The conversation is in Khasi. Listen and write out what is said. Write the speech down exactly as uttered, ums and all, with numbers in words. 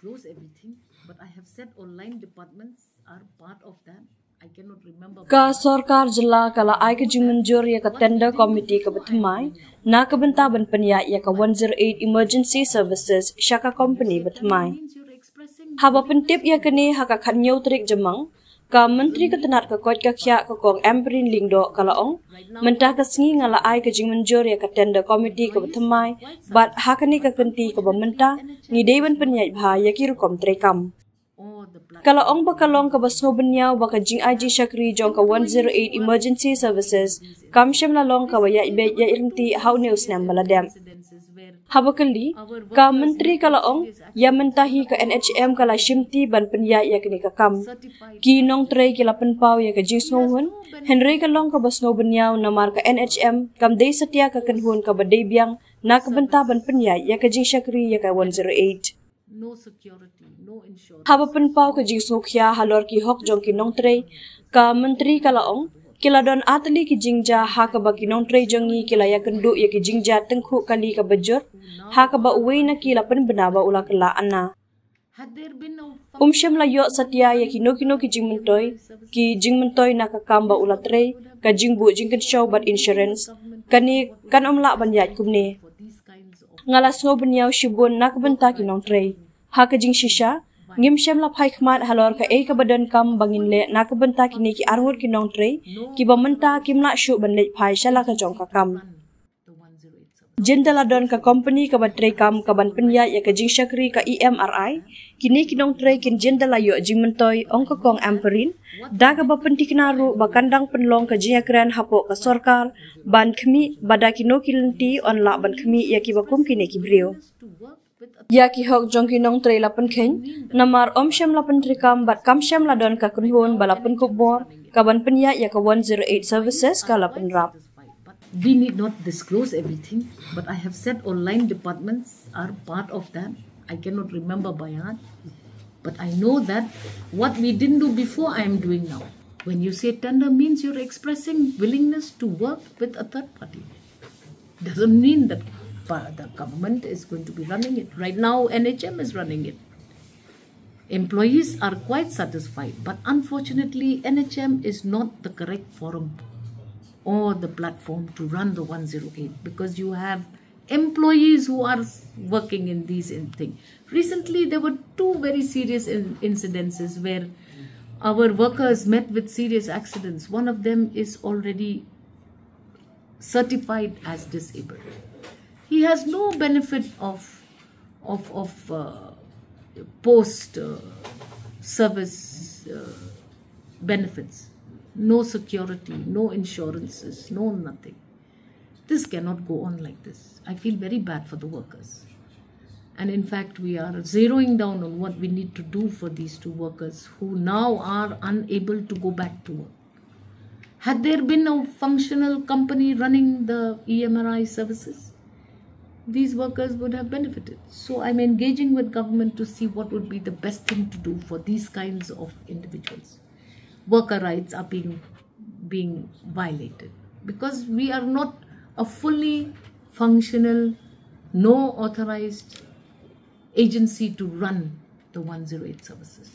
Close everything, but I have said online departments are part of that. I cannot remember. Ka sorkar jylla ka la ai ka jingmynjur ïa ka tender committee kaba thymmai na ka bynta ban pynïaid ïa ka one zero eight emergency services sha ka company ba thymmai. Haba pyntip ïa kane ha ka khatñiew tarik Jymmang, ka Myntri ka tnat ka koit ka khiah ka Kong Ampareen Lyngdoh ka la ong, mynta ka sngi nga la ai ka jingmynjur ïa ka tender committee kaba thymmai, bad ha kane ka kynti kaba mynta ngi dei ban pynïaid bha ïa ki rukom treikam. Ka la ong ba ka long kaba sngewbynñiaw ba ka jingai jingshakri jong ka one zero eight emergency services kam shym la long kaba ïaid beit ïaid ryntih ha une u snem ba la dep. Haba kylli, ka Myntri ka la ong, ïa mynta hi ka N H M ka la shimti ban pynïaid ïa kane ka kam. Ki nongtrei ki la pynpaw ïa ka jingsngewhun, hynrei ka long kaba sngewbynñiaw namar ka N H M kam dei satia ka kynhun kaba dei biang na ka bynta ban pynïaid ïa ka jingshakri ïa ka one zero eight. Haba pynpaw ka jingsngewkhia halor ki hok jong ki nongtrei, ka Myntri ka la ong, ki la don artylli ki jingjia ha kaba ki nongtrei jong ngi ki la ïakynduh ïa ki jingjia tyngkhuh kali kaba jur, ha kaba uwei na ki la pynbna ba u la kylla anna. Um shym la ïoh satia ïa kino kino ki jingmyntoi, ki jingmyntoi na ka kam ba u la trei, ka jingbuh jingkynshew bad insurance, kane kan ym lah ban ïaid kumne. Nga la sngewbynñiaw shibun na ka bynta ki nongtrei. Ha ka jingshisha, ngim shym la phai khmat halor kaei kaba donkam ba ngin leh na ka bynta kine ki arngut ki nongtrei, kiba mynta kim lah shuh ban leit phai sha la ka jong ka kam. Jin da la don ka company kaba treikam kaban pynïaid ïa ka jingshakri ka E M R I, kine ki nongtrei kin jin da la ïoh jingmyntoi, ong ka Kong Ampareen, da kaba pynthikna ruh ba kan dang pynlong ka jingïakren hapoh ka sorkar ban khmih, ba da kino ki lynti yn lah ban khmih ïa kiba kum kine ki briew. Ïa ki hok jong ki nongtrei la pynkheiñ, namar ym shym la pyntreikam bad kam shym la don ka kynhun ba la pynkup bor kaban pynïaid ïa ka one zero eight services ka la pynrap. We need not disclose everything, but I have said online departments are part of that. I cannot remember by heart, but I know that what we didn't do before, I am doing now. When you say tender, means you're expressing willingness to work with a third party. Doesn't mean that pa- the government is going to be running it. Right now, N H M is running it. Employees are quite satisfied, but unfortunately, N H M is not the correct forum or the platform to run the one zero eight, because you have employees who are working in these in things. Recently, there were two very serious in- incidences where our workers met with serious accidents. One of them is already certified as disabled. He has no benefit of of of uh, post uh, service uh, benefits. No security, no insurances, no nothing. This cannot go on like this. I feel very bad for the workers. And in fact, we are zeroing down on what we need to do for these two workers who now are unable to go back to work. Had there been a functional company running the E M R I services, these workers would have benefited. So I'm engaging with government to see what would be the best thing to do for these kinds of individuals. Worker rights are being being violated because we are not a fully functional, no authorized agency to run the one zero eight services.